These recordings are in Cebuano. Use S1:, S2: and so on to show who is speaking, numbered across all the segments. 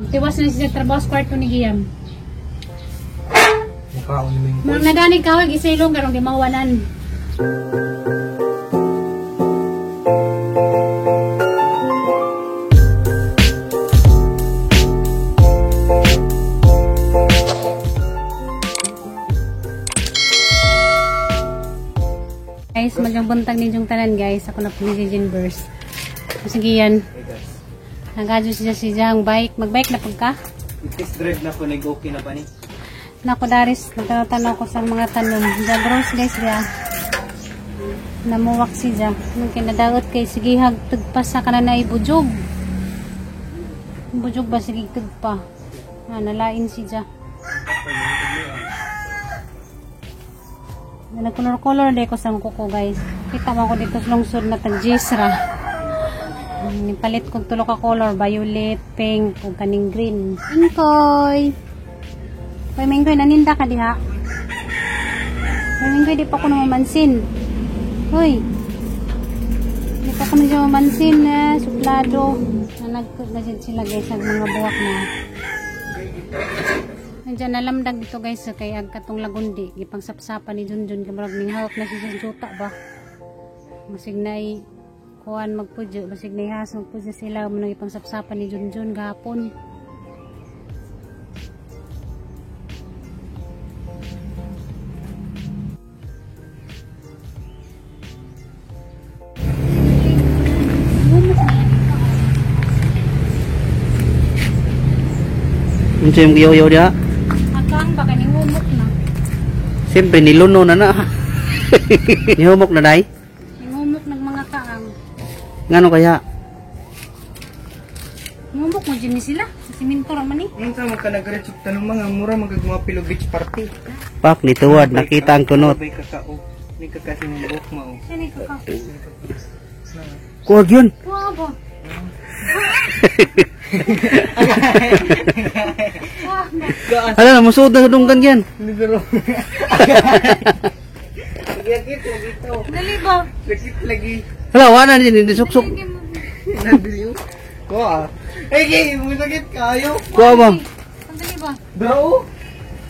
S1: Tiwas na siya trabaho sa kwarto ni Giyam.
S2: Mukhaon ni Ming.
S1: Murag nagani kawag isilong karong di mawalan. Guys, magang buntag ninyong tanan guys. Ako na po ni Jin Burst. Sige yan.
S2: Hey guys.
S1: Nagadyo siya siya ang bike. Magbike na pagka.
S2: I-test drive na ko, nag-okay na ba ni?
S1: Nako Daris, nagtanaw-tanaw ko sa mga tanom. Jagros guys dia. Namuwak siya. Nung kinadaot kay sige hagtugpa sa kanan na ibujog. Bujog ba sige tugpa. Ah, nalain siya. Nagkolor-color day ko sa kuko guys. Kita mo ko dito sa lungsod na tag Jisra. Nipalit kog tulo ka color, violet, pink, ug kaning green. Ingkoy. Hoy, Minggoy, naninda ka diha. Hoy, Minggoy, di pa ko namamansin. Hoy. Di pa ko namamansin na suplado. Nanagkod na dyan sila guys ang mga buwak na. Nandiyan nalamdag dito guys kay ag katong lagundi. Gipang sapsapan ni Junjun kay murag minghawak na siya sa juta ba. Masig nay kuan magpudyo, basig nay has magpudyo sila mo nang ipang sapsapan ni Junjun gahapon.
S3: Unsa yung giyaw-yaw diha?
S1: Akang baka ningumok na.
S3: Siyempre niluno na na. Nihumok na day.
S1: Ningumok ng mga kaang.
S3: Ngano kaya?
S1: Ningumok mo dyan ni sila. Sa siminto raman eh.
S2: Unsa man ka nag-reach tanong mga mura magagmapilo beach party.
S3: Pak nituwad nakita ang kunot.
S2: Bay kakao. Ni kakasi mong buhok mao.
S1: Siya ni kaka.
S3: Kuwag yun.
S1: Wow ba? Wow ba?
S3: Ala na musuod na sa dunggan yan.
S2: Libero. Gigit dito.
S1: Dali ba?
S2: Lagi lagi.
S3: Hala wala na din hindi suksok.
S2: Nandili. Ko ah. Ay, gay, mo sakit kayo.
S3: Kuha ba?
S1: Dali ba?
S2: Bro,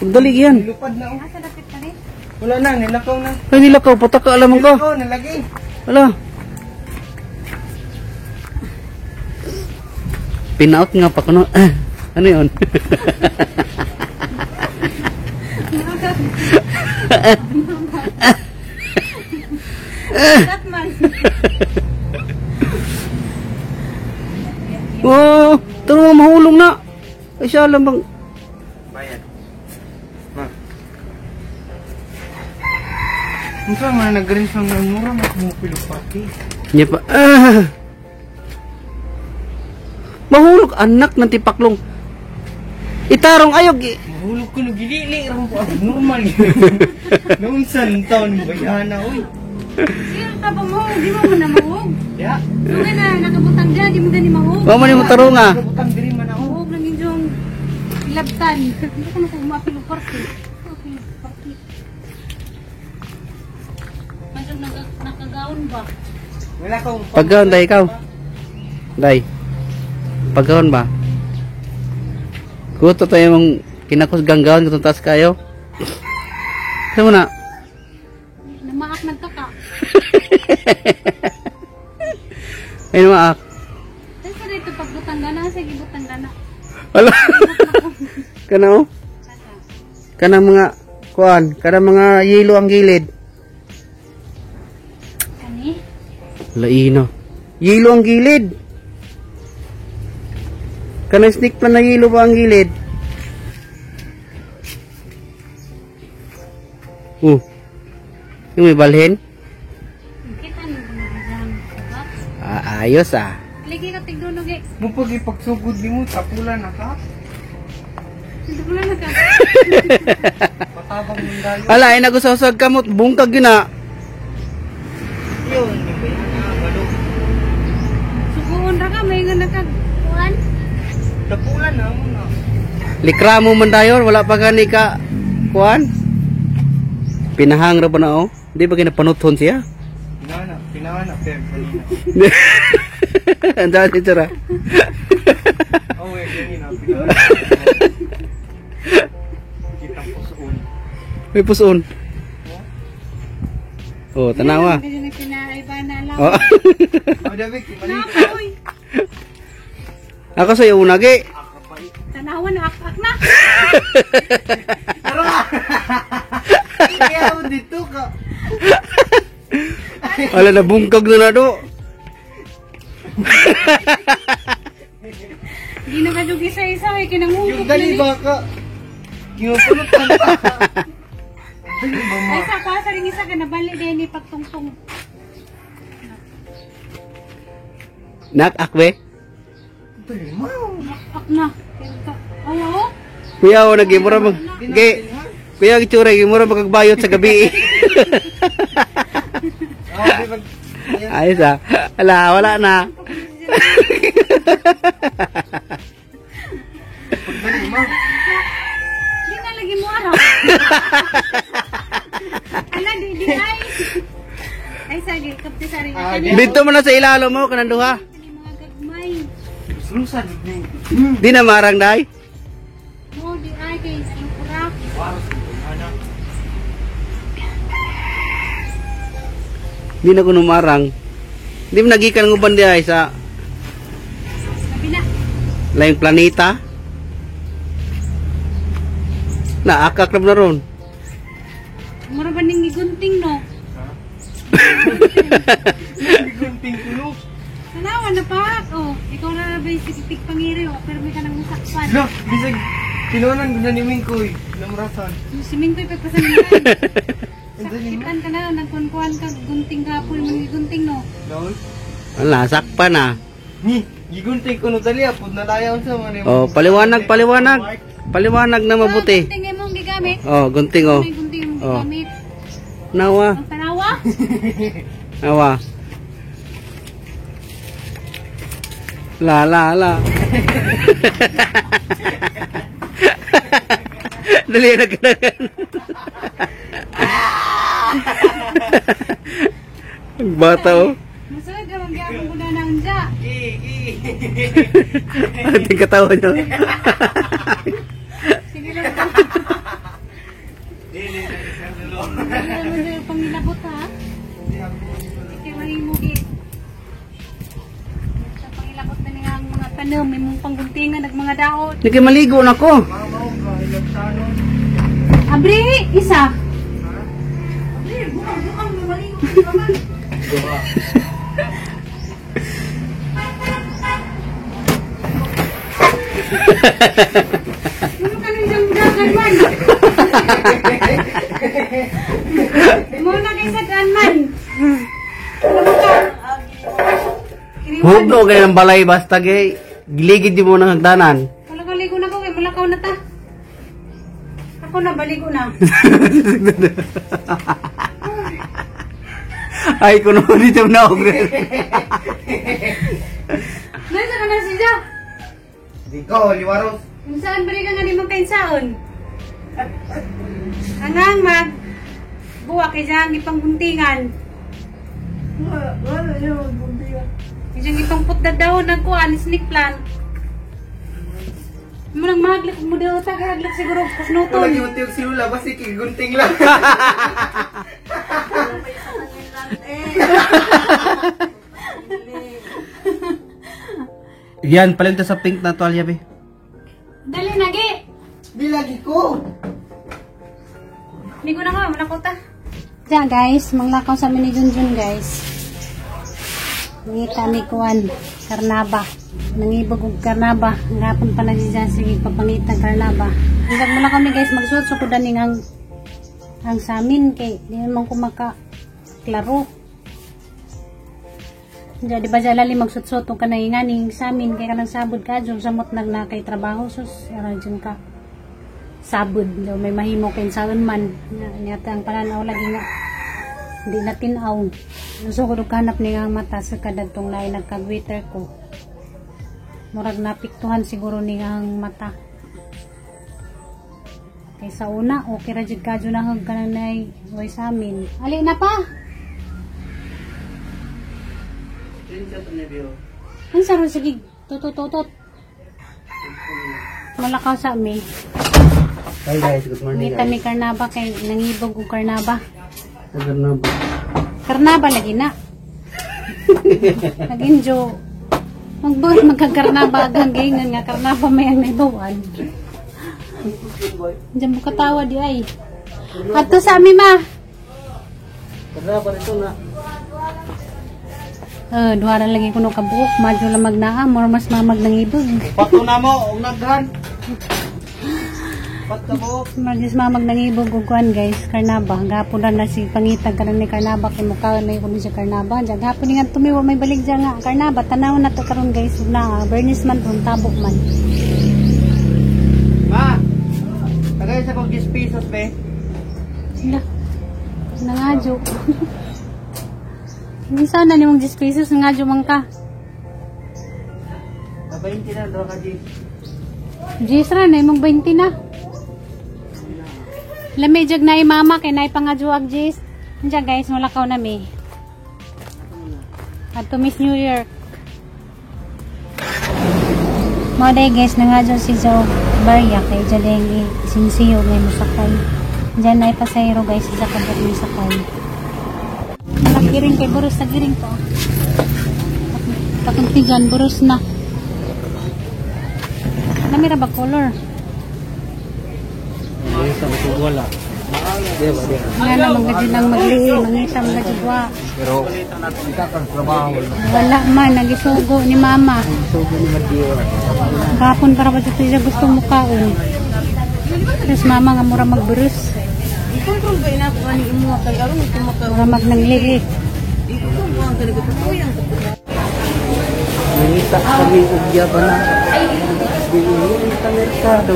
S3: Pagdali yan.
S2: lupad na oh.
S1: Asa dapit ka rin?
S2: Wala na, nilakaw na.
S3: Ay nilakaw pataka alam ka.
S2: Nilakaw na lagi.
S3: Ala. Pinaot nga pa kuno. Ano yun?
S1: Batman.
S3: Oh, tulong mahulong na. Ay siya alam bang
S2: Bayad. Ma. Unsa man nag-reach ng mura magmupilo party.
S3: Niya pa. Ah. Mahulog anak ng tipaklong. Itarong ayog.
S2: Mahulog ko no gilili ra po ang normal. Noon taon bayana oy.
S1: Siya ka ba mo? Di mo na mahog.
S2: Ya.
S1: Sugay na nakabutang dyan, di mo gani mahog.
S3: Wa man yung tarong ah.
S2: Butang diri man ako.
S1: Mahog lang inyong ilabtan. Hindi ka na kung mapilo party. Okay, party. Medyo nakagaon ba?
S2: Wala kong
S3: Pagkaon day ikaw. Day. Pagkaon ba? Kuto tayo mong kinakusgang gaon kung taas kayo. Saan mo na?
S1: Namaak nagkaka.
S3: Ay namaak.
S1: Ay, sa dito pagbutang gana, sige butang gana.
S3: Wala. Kana oh. Kana mga kuan, kana mga yelo ang gilid.
S1: Kani?
S3: Laino. Yelo ang gilid. Kana snake plant na yelo ba ang gilid? Oh. Yung may balhin?
S1: Kita ni mo na.
S3: Ah, ayos ah.
S1: Ligi ka tigdunog eh.
S2: Mo pag ipagsugod nimo tapulan na ka.
S1: Tapulan na ka.
S2: Patabang mong dayo.
S3: Ala, ay nagusasag kamot, bungkag yun ah.
S2: Yun, di ba yan ah, balo.
S1: Suguon ra ka, may nga nakakuan.
S2: Tapulan na mo na.
S3: Likra mo man dayon, wala pa gani ka kuan. Pinahang ra ba na oh? Di ba ginapanuthon siya?
S2: Pinana, pinana per kanina.
S3: Ang dami tsara.
S2: Oh, wait. Kitang pusoon.
S3: May pusoon. Oh, tanawa.
S1: Kasi na pinaiba na lang.
S3: Oh.
S2: Oh, David, mali.
S1: Nakaoy.
S3: Ako sa iyo unagi.
S1: Tanawa na ak na.
S2: Tara! Kaya ako dito ka.
S3: Ala na bungkag na na do.
S1: Di na ka jug isa-isa ay kinangungkot
S2: Yung dali ba ka? Kinupulot ka pa. Dali ba ma?
S1: Ay sa kwa sa ring isa ka nabali din ni pagtungtong.
S3: Nak akwe.
S2: Dali ma.
S1: Ak na. Aw oh.
S3: Kuya o nagi mura mag ge. Kuya gitsura gi mura magagbayot sa gabi.
S2: Oh, di ba?
S3: Ayos ah. Ala, wala na.
S2: Dali ma.
S1: Di na lagi mo araw. Ala di di ay. Ay sige, kapti sa ring
S2: Ah,
S1: isa.
S3: Dito mo na sa ilalo mo kanang duha.
S1: Kani mga gagmay.
S2: Slusan ni.
S3: Di na marang day.
S1: Mo di ay kay singkura.
S2: Ano?
S3: Di na kuno marang. Di mo nagikan ng uban di ay sa
S1: Sabi na.
S3: laing planeta. Na akak na ron.
S1: Mura ba ning gigunting no?
S2: Gunting kulo.
S1: Tanawa na pa. Oh, ikaw na ba yung sikitik pangiri oh, pero may ka nang usakpan.
S2: Lo, bisag kinunan ko na ni Mingkoy. Lamrasan.
S1: Siminto ipagpasaningan.
S2: Ang dali ma.
S1: Sakitan ka na, nagkunkuan ka, gunting gapol, mga gunting no.
S2: Lol.
S3: Ala, sakpa na.
S2: Ni, gigunting ko no dali apod nalayaw sa mga
S3: Oh, paliwanag, paliwanag. Paliwanag na mabuti.
S1: Ah, gunting imong gigamit.
S3: Oh, gunting oh.
S1: Ano yung gunting imong
S3: Oh.
S1: gigamit?
S3: Nawa,
S1: Ang tanawa?
S3: nawa. La la la. Dali na kanagan. Ang bata oh.
S1: Masunod ka bang gyapon ko na nang dya.
S2: Gi, gi.
S3: Ating katawan niya.
S1: Sige lang.
S2: Dili na isang dulo.
S1: Sige lang mo na yung pangilabot ha. Sige mahimo gi. Sa pangilabot na niya ang mga tanom, imong pangguntingan, nag mga daot.
S3: Naging maligo na ko.
S2: Mamaw ka, ilapsano.
S1: Abri, isa.
S2: Duha.
S1: Ano ka nang diyang dagan man? Muna kay sa daan man. Ano ka?
S3: Hugno kay ng balay basta gay giligid di mo ng hagdanan.
S1: Wala ka ligo na ko kay mulakaw na ta. Ako na baligo na.
S3: Ay kuno dito na og.
S1: Nasa ka na siya?
S2: Di ko, liwaros.
S1: Kung saan bali ka nga di magkainsaon? Angang mag buwa kay diyang ipangguntingan.
S2: Wala yun, gunting.
S1: Diyang ipangputda daw ng kuan snake plant. Mo nang maglak mo daw ta kaglak siguro
S2: Wala
S1: kusnuton.
S2: yung tiyog silula, basta gunting lang.
S3: Yan palinta sa pink na tuwalya be.
S1: Dali na gi.
S2: Di lagi ko.
S1: Ligo na ko, wala ko ta. Diyan guys, manglakaw sa amin ni Junjun guys. Ngita ni Kuan, Karnaba. Nangibog og Karnaba. Ngapon pa na siya sige papangita Karnaba. Isag muna kami guys, magsuot so kudan ning ang samin kay di naman ko maka klaro. Diya, di ba siya lali magsutsot ka na inganing samin kay kanang sabod ka jud samot nag na kay trabaho sus ara jud ka sabod daw may mahimo kay saon man nyata ang pananaw lagi nga hindi na tinaw so ko hanap ni ang mata sa kadagtong lain nagkagwiter ko murag napiktuhan siguro ni ang mata kay sa una okay ra jud kadyo na hag kanang nay way sa amin ali na pa unsa ron sige tutututot. Malakaw sa mi.
S3: Hi guys, good morning
S1: Ngita
S3: guys.
S1: mi karnaba kay nangibog og karnaba.
S3: Nagano ba?
S1: Karnaba lagi na. Nag-enjoy. Magbuhat magkakarnaba agang gingan nga karnaba may ang naibawan. Diyan mo katawa di ay. Adto sa ami ma.
S3: Karnaba ito na.
S1: Eh, duha ra lagi kuno kabuok, madyo lang magnaa, more mas mamag nangibog.
S3: Pato na mo, og naghan. Pato mo.
S1: Magis mamag nangibog og kuan guys, karnaba. Gapon ra na si pangitag karon ni karnaba kay mukha na kuno siya karnaba. Diyan gapon nga tumiwa may balik diyan nga karnaba. Tanaw na to karon guys ug na Bernice man tong tabok man.
S3: Ma. Tagay sa kog 10 pesos be.
S1: Hala. Nangadyo. Hindi sana ni mong 10 pesos, nangadyo man ka.
S3: 20 na do ka G.
S1: 10 ra na imong 20 na. Lami jag na mama kay nay pangadyo ag 10. Diyan guys, mulakaw na mi. At to Miss New York. Mo day guys, nangadyo si Joe Barya kay dyan day sinsiyo may musakay. Diyan na ipasayro guys, isa kabot may sakay. Nakagiring kay buros na giring to. Kakunti dyan, buros na. Namira ba color?
S3: Ay, sa mo wala. Di ba, di ba?
S1: Nga na mga dyan ang maglihi, mangita mga dyan.
S3: Pero kita kang trabaho.
S1: Wala man, nagisugo ni mama.
S3: So gani madiwa.
S1: Kapon para ba dito siya gusto mukaon. Tapos mama nga mura magburus.
S4: I-control ba ina ko ani imo kay aron ito maka
S1: Mura magnanglihi.
S4: I-control mo ang kanigo tuyang ko.
S3: Nangita kami og yaba na. Dili sa merkado.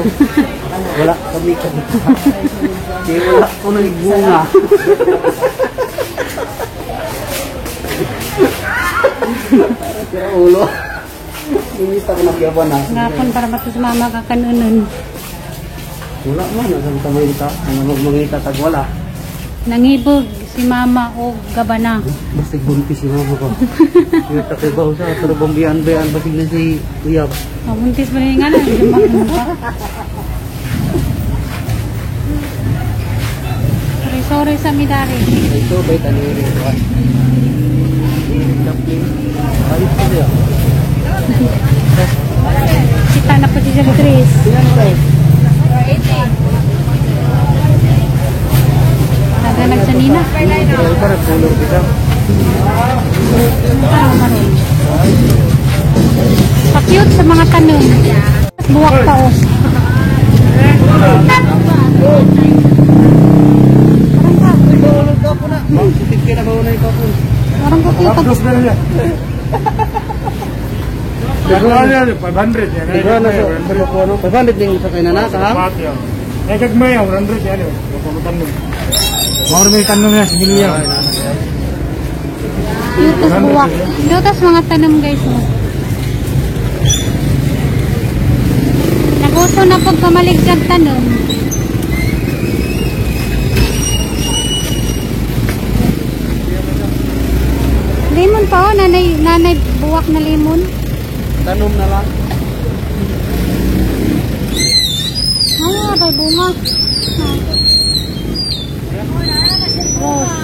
S3: Wala kami kami. Di wala ko nang bunga. Pero ulo. Nangita ko ng yaba na.
S1: Ngapon para ba sa mama kakanunon.
S3: Wala man, nasa tamita. Ano magmangita tag wala.
S1: Nangibog si mama o gabana.
S3: Basta buntis si mama ko. Yung takibaw sa pero bambiyan-biyan basig na si Uyab.
S1: Oh, buntis ba rin nga na? Jumakon pa. Sorry, sorry sa midari.
S3: Ito ba ito ni Ayos ko siya.
S1: Kita na po si Sir Chris.
S3: Ilan ba eh?
S1: Naganag sa nina.
S3: Pero para kulor kita.
S1: Parang maroon. Pa-cute sa mga tanong. Buwak pa oh.
S3: Ma'am, 50 na ba una ipapon?
S1: Parang ka cute.
S3: Siguro
S2: 500 yan.
S3: na sa sa 500 din sa kay nana ka ha?
S2: Eh, kagmay, 100 yan. Mauro may tanong niya, si Milia.
S1: Cute tas buwak. Cute tas mga tanong guys mo. Nagusto na pag pamaligdag tanong. Lemon pa oh, nanay, nanay buwak na lemon.
S3: Tanom na lang.
S1: Ah, may bunga. Rose.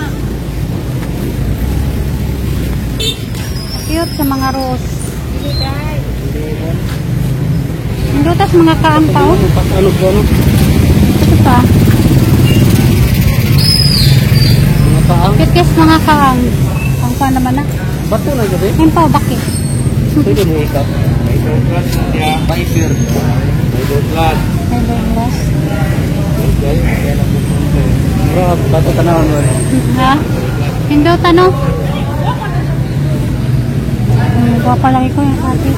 S1: Cute sa mga rose. Indutas mga kaampaw.
S3: Ano po ano?
S1: Ito pa.
S3: Mga paang.
S1: Cute guys mga kaang. Ang pa naman na.
S3: Bato na gabi.
S1: Ayun pa, bakit?
S3: Pwede mo ikap. Paipir.
S1: May glass.
S3: Bro, bato tanawan mo.
S1: Ha? Pindot ano? Gwapa lagi ko yung ate.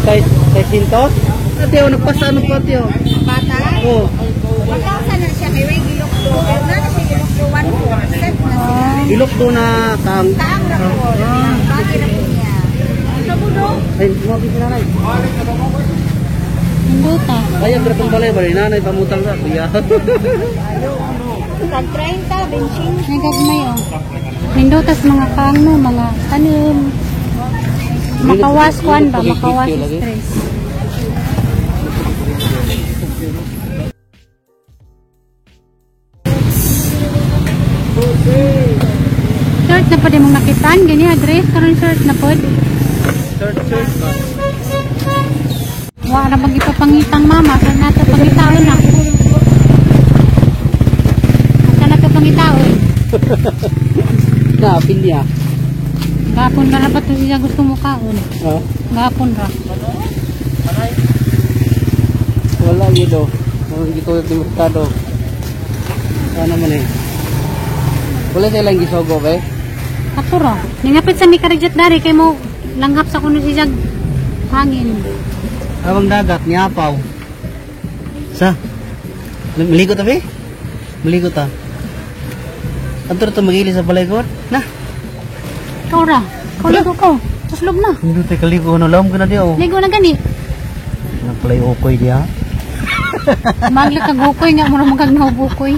S3: Size, 600? Ate, oh, nagpasa ano pa ate, oh.
S4: Bata.
S3: Oh.
S4: 1,000 na siya kay way gilok do. Na na siya gilok do 1,4 set na sila.
S3: Ilok do na kaang.
S4: Taang ra po. Bagay na po niya.
S3: Ay, mo si nanay.
S1: Pindot ah.
S3: Ay, ang gratong balay ba nanay pamutang sa kuya.
S4: Tag 30, 25.
S1: May gagmay oh. Pindutas mga kaang no, mga tanim. Makawas kuan ba? Makawas stress. Shirt na pwede mong nakitaan. Gani, address. Karon shirt na pwede.
S2: Shirt, shirt ba?
S1: Wala na magipapangitang mama. Saan nato pangitaon na? Saan nato pangitaon?
S3: Kaapin niya.
S1: Gapon na ba ito siya gusto mo kaon?
S3: Ha?
S1: Gapon ra.
S3: Wala yun oh. Ang gitulad ni Mercado. Ano man eh. Wala silang gisogo ba eh?
S1: Kato ra. Ningapit sa Mikarejat dari kay mo langhap sa kuno siya hangin.
S3: Awang dagat, niapaw. Sa? Maligo ta be? Maligo ta. Antor to magili sa balay ko? Na.
S1: Ikaw ra. Ikaw ligo ko. Tuslog na.
S3: Hindi tayo kaligo no lam ka na diya oh.
S1: Ligo na gani.
S3: Nagpalay okoy diya.
S1: Magla kag ukoy nga mo na magkag nahubukoy.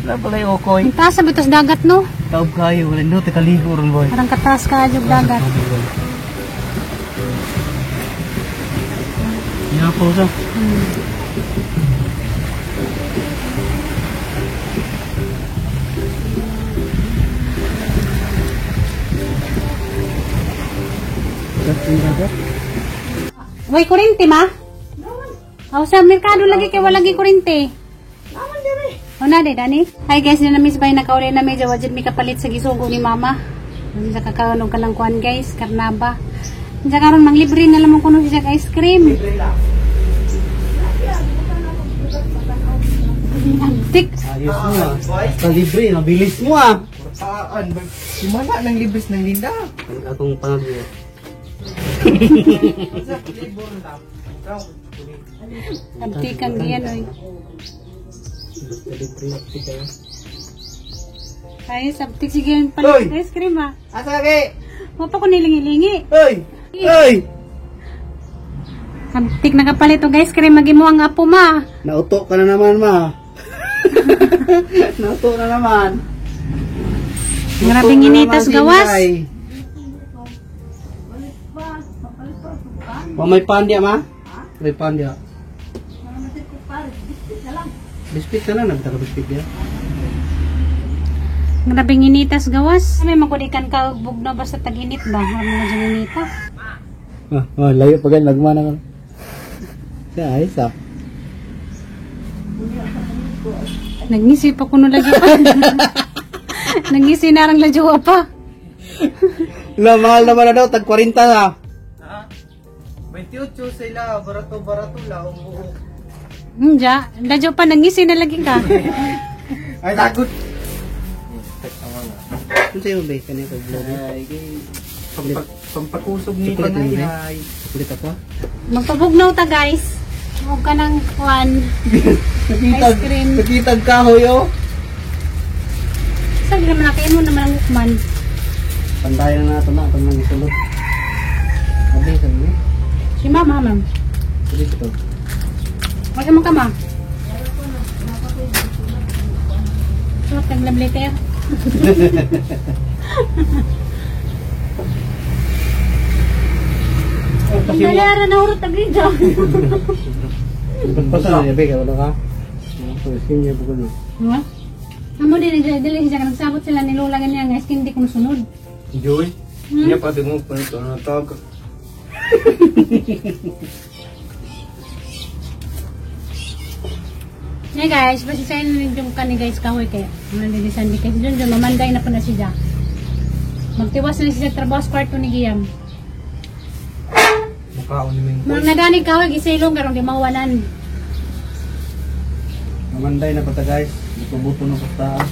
S3: Nagpalay okoy.
S1: Ang taas sa bitos dagat no.
S3: Taob kayo, wala no tayo kaligo ron boy.
S1: Parang kataas ka yung dagat.
S3: Niapaw sa.
S1: Way kurente ma? Aw sa merkado lagi kay wala lagi kurente. O na di dani. Hi guys, na miss bay nakauli na medyo wajid mi kapalit sa gisugo ni mama. Hindi sa kakaonog ka lang kuan guys, karnaba. Diyan karon manglibre na lamang kuno siya ice cream. Antik.
S3: Ayos mo ah. Sa libre, mabilis mo ah.
S2: Saan? Sumala ng libres ng Linda.
S3: Ang akong pangagyo.
S1: Antik ang giyan oy.
S3: Basta libre akti kayo.
S1: Ay, sabtik sige palit ice cream ah.
S2: Asa ke?
S1: Mo pa ko nilingi-lingi.
S3: Hoy! Hoy!
S1: Sabtik nakapalit og ice cream magimo ang apo ma.
S3: Nauto ka na naman, ma. Nauto na naman.
S1: Grabing
S3: Nauto na
S1: initas
S3: naman si
S1: gawas.
S3: Inday. Wa may pandya, ma? May pandya. Biscuit na lang, nagtaka biscuit niya.
S1: Grabing initas gawas. May makudikan ka og bugnaw basta tag-init ba? Wala mo dyan inita.
S3: Ah, oh, layo pa gan, lagma na ka. Siya, ayos ah.
S1: Nagngisi pa kuno lagi pa. Nangisi na lang ladyo pa.
S3: La, mahal naman na daw, tag 40 na.
S2: Ha? 28 sila, barato-barato la, umuo.
S1: Ja, ladyo pa nangisi na lagi ka.
S2: Ay, takot.
S3: Ano sa'yo, be? Kanya ko, vlog.
S2: Ay, pampakusog ni
S3: Chocolate
S2: Panay.
S3: na yun,
S2: Ay.
S3: Ulit ako.
S1: Magpabugnaw ta guys. Huwag ka ng kuan. Ice cream.
S3: Nakitag kahoy, oh.
S1: Sa naman nakain mo naman ang ukman.
S3: Pandayan na nato na, itong nang isulod. Abi, sabi.
S1: Si mama, ma'am.
S3: Ulit ito.
S1: Wag mo ka ma. So, taglam later. Dalara na hurot agid.
S3: Pasa na, abi, kaya wala ka. So, skin niya bukod na.
S1: Ha? Amo din dili siya nagsabot sila ni Lola ganyan nga skin di ko sunod.
S2: Joy, niya pa mo pa ito, ano tawag ka?
S1: Hey guys, basta sa inyo yung kani guys kahoy kay. Ano din sandi kay John John mamanday na po na siya. Magtiwas na siya trabaho sa kwarto ni Giyam.
S2: Mukhaon ni Ming.
S1: Mga nagani kahoy gisilong karon di mawalan.
S3: Mamanday na pata guys. Buto-buto na pata.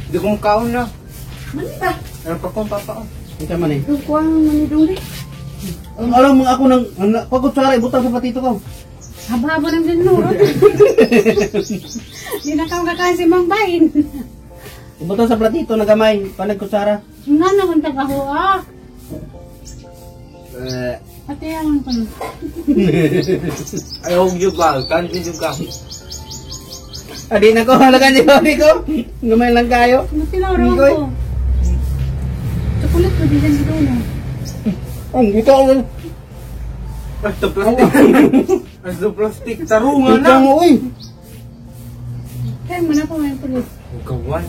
S2: Hindi ko mukhaon na. Ano pa kong papaon?
S3: Ito man eh. Ang alam mo ako ng pagkutsara ibutang sa patito ko.
S1: Haba-haba ng dinurot. Di na ka makakain si Mang Bain.
S3: Ibutang sa platito na gamay, panag kutsara.
S1: Nga naman tagaho ah.
S3: Eh,
S1: Pati ang pa.
S2: Ayaw yung ba? Kantin yung ka.
S3: Adi na ko, halagan niyo ko. Gamay lang kayo.
S1: Matilaw raw
S3: Mikoy.
S1: ko. Chocolate ko din dito no.
S3: Ang ito ang
S2: Basta plastic. Basta plastic. Tarungan
S3: Ito
S2: na.
S3: mo, uy.
S1: Kaya mo na po may pulis.
S2: Gawan.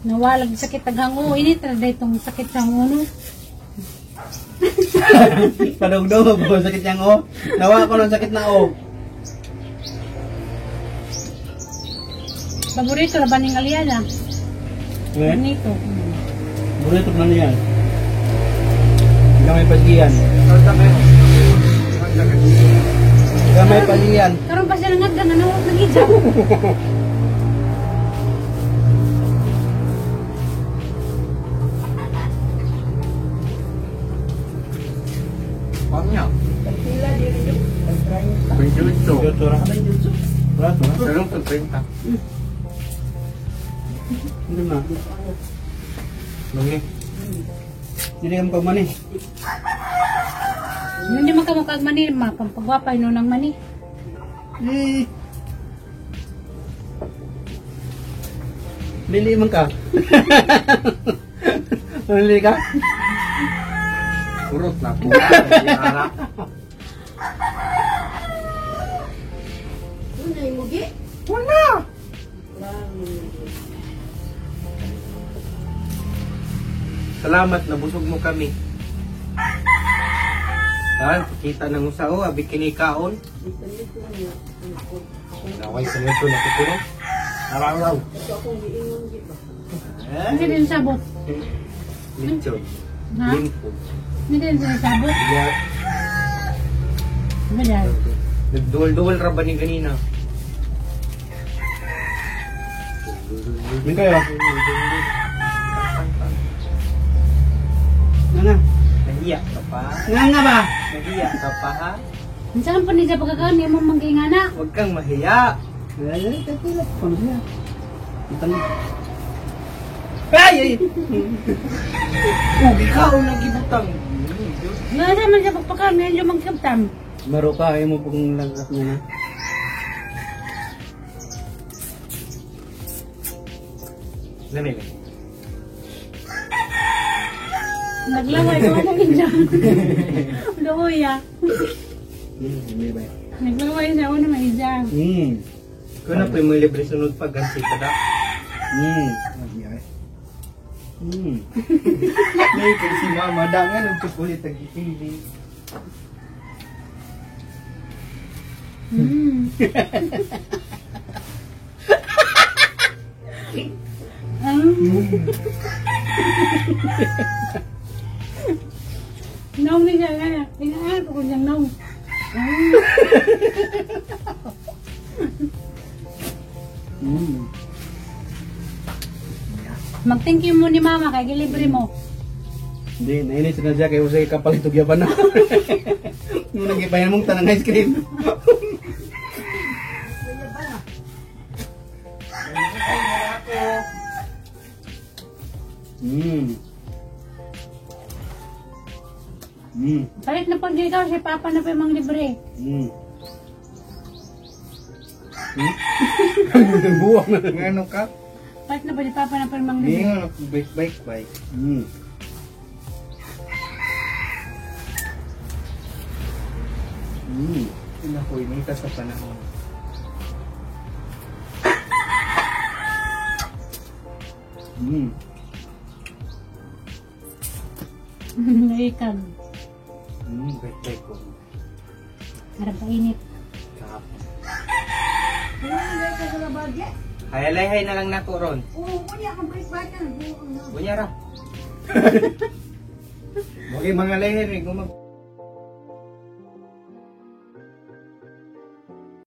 S1: Nawalag sakit ang hango. Ini talaga itong sakit sa hango no.
S3: Padugdog ko sakit niyang o. Nawa ko ng sakit na o.
S1: Paborito na ba ning aliyana?
S3: Eh?
S1: Bonito.
S3: Burrito na niyan. Gamay pagiyan. Gamay pagiyan.
S1: Karon pa siya nangagdan ano nagidya.
S2: Pangnya. 28.
S3: Jutsu ra. Rato ra.
S2: Sarong pag 30.
S3: Hindi na.
S2: Lagi.
S3: Hindi ka mani.
S1: Hindi man ka mukha mani, mapampagwapa no nang mani.
S3: Eh. Lili man ka. Lili ka?
S2: Urot na po. Ara. Wala. Salamat, nabusog mo kami. Saan? Kita ng usao, abi kinikaon. Naway sa nito na kukulo. Araw-araw. Eh?
S1: Hindi din sabot.
S2: Lechon.
S1: Ha?
S2: Limpo.
S1: Hindi din sabot.
S2: Yeah.
S1: Ano yan?
S2: Nagduwal-duwal ra ba ni ganina?
S3: Min kayo. Nga nga.
S2: Nahiya ka pa?
S3: Nga nga ba?
S2: Nahiya ka pa ha?
S1: Saan po niya pagkakaon niya mong manggingana?
S2: Huwag kang mahiya.
S3: Ay, ay, ay, ay, siya? Itang. Ay, ay.
S2: Ugi ka o nagibutang.
S1: Nga sa man siya pagpakaon niya yung magkabtam.
S3: Maro ka, ayaw mo pong lagas niya na.
S2: Lamig. Eh.
S1: Naglaway ko na niya. Luoy ah.
S3: May ba?
S1: Naglaway siya una may isa.
S2: Ikaw na po yung mga libre sunod pag gansi ka da. May kay si mama dangan ang chocolate ang gipili.
S1: Nong ni siya nga. Inaan ko siyang nong. Mag-thank you mo ni mama kay gilibre mo.
S3: Hindi, nainis na siya kay Jose kapalit og yaban na. Nung nagibayan mong tanang ice cream.
S1: Palit na po dito si papa na po yung mga libre.
S3: Buwang na.
S2: Ngano ka?
S1: Palit na po si papa na po yung mga
S2: Hindi
S1: libre.
S2: nga bike bike bike. Naku, inita sa panahon.
S1: Naikag.
S2: Bike bike ko.
S1: Harap painit.
S2: Kahapon. Hayalay-hay na lang nako ron.
S4: Oo, kunya akong break button.
S2: Bunya ra. Okay, mga leher, eh, gumag